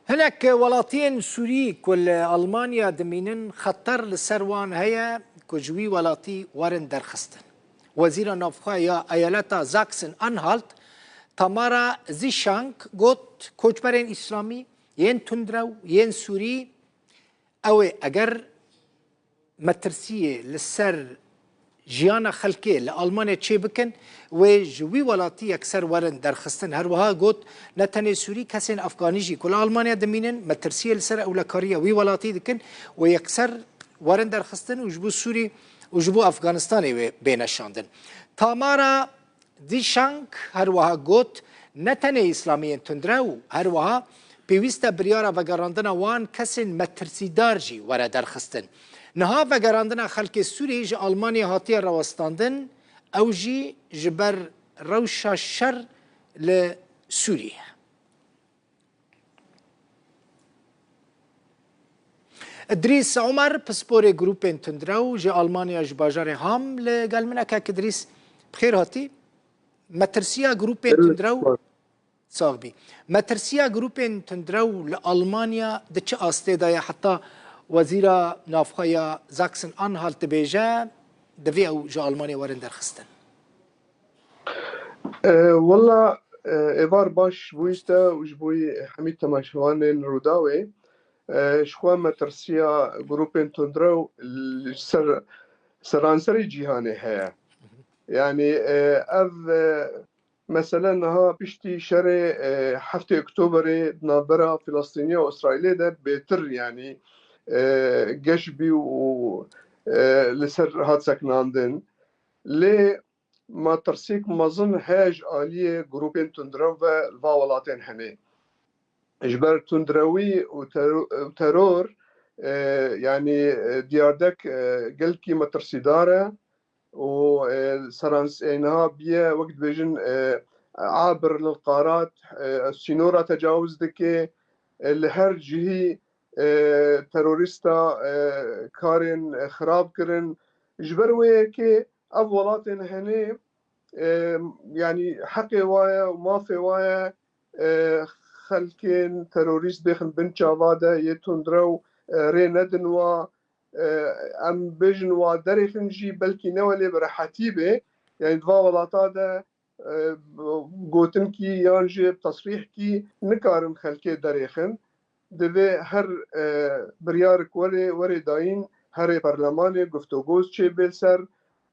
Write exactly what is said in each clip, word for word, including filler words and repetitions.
Hinek welatiyên Sûrî ku li Almanya dimînin, xeter li ser wan heye ku ji wî welatî werin derxistin. Wezîra Navxwe ya eyaleta Sachsen-Anhalt, Tamara Zişank, got, koçberên îslamî, yên tundrew, yên Sûrî, ew ê eger metirsiyê li ser jiyana xelkê li Almanya çêbikin, wê ji wî welatî yekser werin derxistin. Her wiha got, ne tenê Sûrî, kesên Efganî jî ku li Almanya dimînin, metirsiyê li ser ewlekariya wî welatî dikin, wê yekser werin derxistin û ji bo Sûrî û ji bo Efganistanê wê bêne şandin. Tamara Zişank her wiha got, ne tenê îslamiyên tundrew, her wiha pêwîst e biryara vegerandina wan kesên metirsîdar jî were derxistin. Niha vegerandina xelkê Sûrî ji Almanya hatiye rawestandin, ew jî ji ber rewşa şer li Sûriyê. Idrîs Omer, pisporê grûpên tundrew ji Almanya, ji bajarê Ham, li gel min e. Kek Idrîs, bi xêr hatî. Metirsiya grûpên tundrew, sax bî. Metirsiya grûpên tundrew li Almanya di çi astê de ye, heta Wezîra Navxwe ya Sachsen-Anhalt dibêje, divê ew ji Almanya werin derxistin? E, wela, e, êvar baş ji bo te û ji bo hemî temaşevanên Rûdawê. E, ji xwe metirsiya grûpên tundrew li ser seranserê cîhanê heye. Yanî, e, ev, e, mesele niha piştî şerê, e, heftê Oktoberê di navbera Filistîniya û Îsraîlê de bêtir, yanî, e, geş bî û, e, li ser hat sekinandin. Lê metirsiyek mezin heye ji aliyê grûpên tundrew ve li va welatên henê. Ji ber tundrewî û tero-, û teror, e, yanî, e, diyardek, e, gelkî metirsîdar e û, e, serans-, e, niha bûye, wek dibêjin, e, abir lil qarat, e, sînora tecawuz dike, e, li her cihî, e, terorîsta, e, karên, e, xirab kirin. Ji ber wê yekê ev welatên henê, e, yanî heqê wa ye û mafê wa ye, e, xelkên terorîst bêxin bin çava de, yê tundrew, e, rê nedin wa, e, em bêjin wa derêxin jî belkî ne welê bi rehetî bê. Yanî di va welata de, e, gotinkî yan jî tesrîhkî nikarin xelkê derêxin. Divê her, e, biryarek were, were dayîn, herê perlemanê, guftogos çêbê li ser,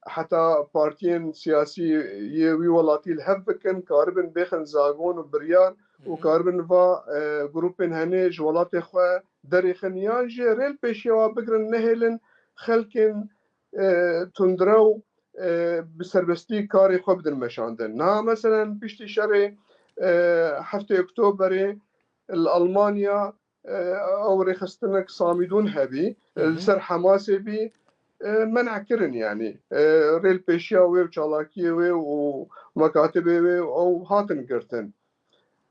heta partiyên siyasî yê wî welatî li hev bikin, karibin bêxin zagon û biryar û Hı hı. karibin va, e, grûpên henê ji welatê xwe derêxin yan jî rê li pêşiya wa bigirin, nehêlin xelkên, e, tundrew, e, bi serbestî karê xwe bidin meşandin. Niha meselen piştî şerê, e, heftê Oktoberê li Almanya, e, ew rêxistinek Samîdûn hebî, Hı hı. li ser Hemasê bî, e, men'e kirin, yanî, e, rê li pêşiya wê û çalakiyê wê û mekatibê wê ew hatin girtin.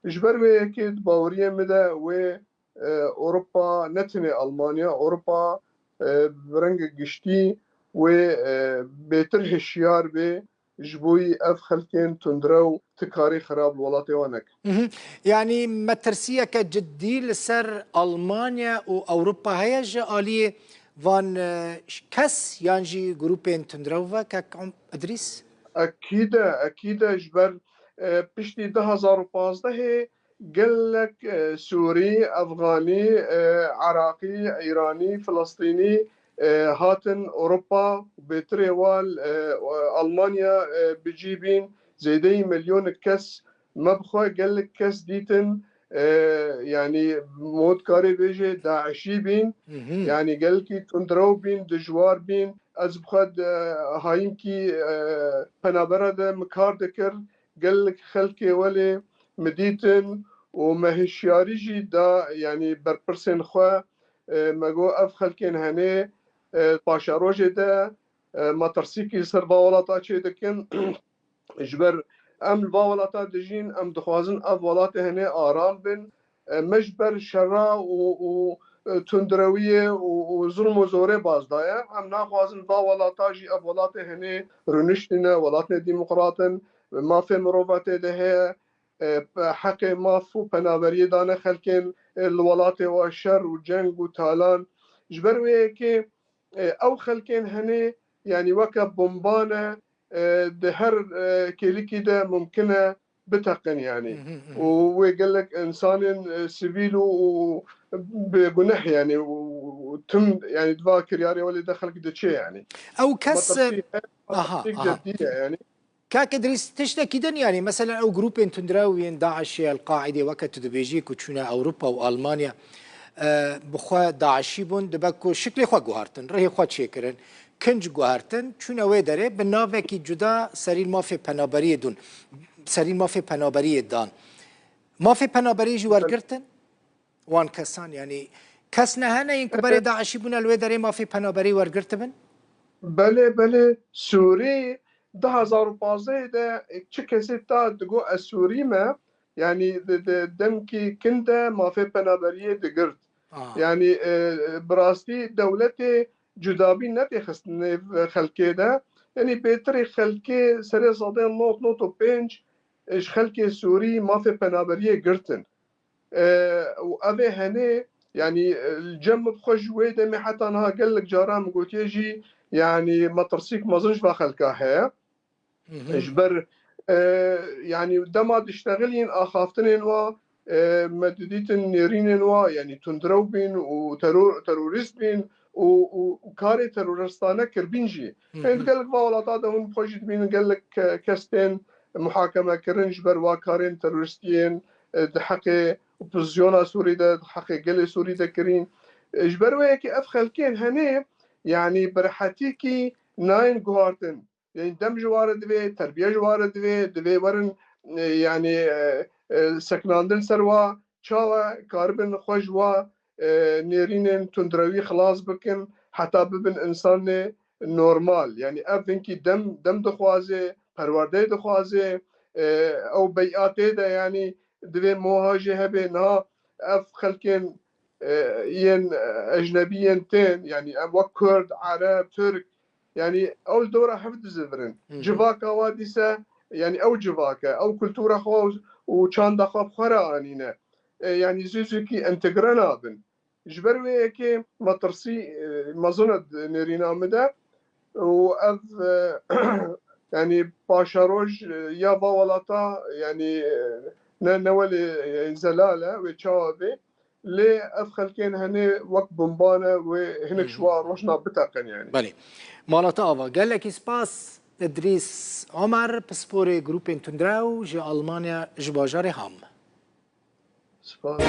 Ji ber wê yekê di baweriyê min de wê, e, Ewropa, ne tenê Almanya, Ewropa, e, bi rengê giştî wê, e, bêtir hişyar bê, ji bo yî ev xelkên tundrew ti karî xirab li welatê wan neke. Mhm. Yanî metirsiyeke cidî li ser Almanya û Ewropa heye ji aliyê van, e, kes yan jî grûpên tundrew ve, kek Om-, Idrîs? Ekîd e, ekîd e, ji ber, e, piştî du hazar û pazdehê gelek, e, Sûrî, Efxanî, e, Iraqî, Îranî, Filistînî, e, hatin Ewropa, bêtirê wan, e, Almanya, e, bi cî bîn, zêdeyî milyonek kes, me bi xwe gelek kes dîtin, e, yanî mot karê bêjê DAIŞî bîn, Mhm. yanî gelkî tundrew bîn, dijwar bîn. Ez bi xwe de, hayînkî, e, penabera de min kar dikir, gelek xelkê welê min dîtin û me hişyarî jî da, yanî berpirsên xwe, e, me got ev xelkên henê, e, paşerojê de, e, metirsîkî li ser va welata çêdikin. Ji ber em li va welata dijîn, em dixwazin ev welatê henê aram bin. E, me ji ber şera û, û, e, tundrewiyê û, û zulm û zorê baz daye. Em naxwazin va welata jî ev welatê henê rûniştîne, welatê demokrat in, mafê mirova tê de heye, e, pe-, heqê maf û penaberiyê dane xelkên, e, li welatê wa şer û ceng û talan. Ji ber wê yekê, e, ew xelkên henê, yanî weke bomban e, e, di her, e, kêlikî de mumkin e biteqin, yanî. Û wê gelek insanên, e, sivîl û, û bi guneh, yanî, û, û tim, yanî, di va kiryarê welê de xelk diçe, yanî. Ew kes, Metirsî, e, aha, metirsî aha. Cidî ye, yanî. Kak Idrîs, tiştekî din, yanî, mesela, ew grûpên tundrew yên DAIŞê, El-Qaîdê, weke tu dibêjî, ku çûne Ewropa û Almanya, e, bi xwe DAIŞî bûn, dibe ku şiklê xwe guhartin, rihê xwe çêkirin, kinc guhartin, çûne wê derê, bi navekî cuda serî mafê penaberiyê dûn, serî mafê penaberiyê dan. Mafê penaberiyê jî wergirtin? Wan kesan, yanî kes ne hene yên ku berê DAIŞî bûne li wê derê mafê penaberî wergirtibin? Belê, belê. Sûrî du hezar û pazdehê de çi kesê ta digot ez Sûrî me, yanî di, di demkî kin de mafê penaberiyê digirt. Aha. Yanî, e, bi rastî dewletê cudabî nedê xistin nêv xelkê de. Yanî bêtirê xelkê serê sedê nod, nod û pênc ji xelkê Sûrî mafê penaberiyê girtin. E, û ev ê henê, yanî, e, li cem min bi xwe ji wê demê heta niha gelek caran min gotiye jî, yanî, metirsîk mezin ji va xelka heye. Ji ber, e, yanî, dema diştexilîn axaftinên wa, e, me didîtin nêrînên wa, yanî, tundrew bîn û teror-, terorîst bîn û, û, û karê terorîstane kirbîn jî. Hên di gelek va welata de hûn bi xwe jî dibînin gelek ke-, kes tên muhakeme kirin ji ber wa karên terorîstiyên, e, di heqê opozisyona Sûrî de, di heqê gelê Sûrî de kirîn. E, ji ber wê yekê ev xelkên henê, yanî bi rehetîkî nayên guhartin. Yanî dem ji wa re divê, terbiye ji wa re divê, divê werin, e, yanî, e, e, sekinandin ser wa, çawa karibin xwe ji wa, e, nêrînên tundrewî xilas bikin, heta bibin insanê normal. Yanî ev hinkî dem, dem dixwaze, perwerdeyê dixwaze, e, ew beyatê de, yanî divê moha jê hebe. Niha ev xelkên, e, yên, e, ecnebî yên tên, yanî em wek Kurd, Ereb, Tirk, yanî ew li dora hev dizivirin. Civaka wa dîse, yanî ew civak e, ew kultura xwe û çanda xwe bi xwe re anîne. E, yanî zû zûkî entegre nabin. Ji ber wê yekê metirsî, e, mezin e di nêrîna min de û ev, e, yanî paşeroj, e, ya va welata, yanî, e, ne, ne welê, e, zelal e, wê çawa bê. Lê ev xelkên henê wek bomban e, wê hinek ji wa rojna biteqin, yanî. Belê. Mala te ava. Gelekî spas Idrîs Omer, pisporê grûpên tundrew ji Almanya, ji bajarê Ham. Spas.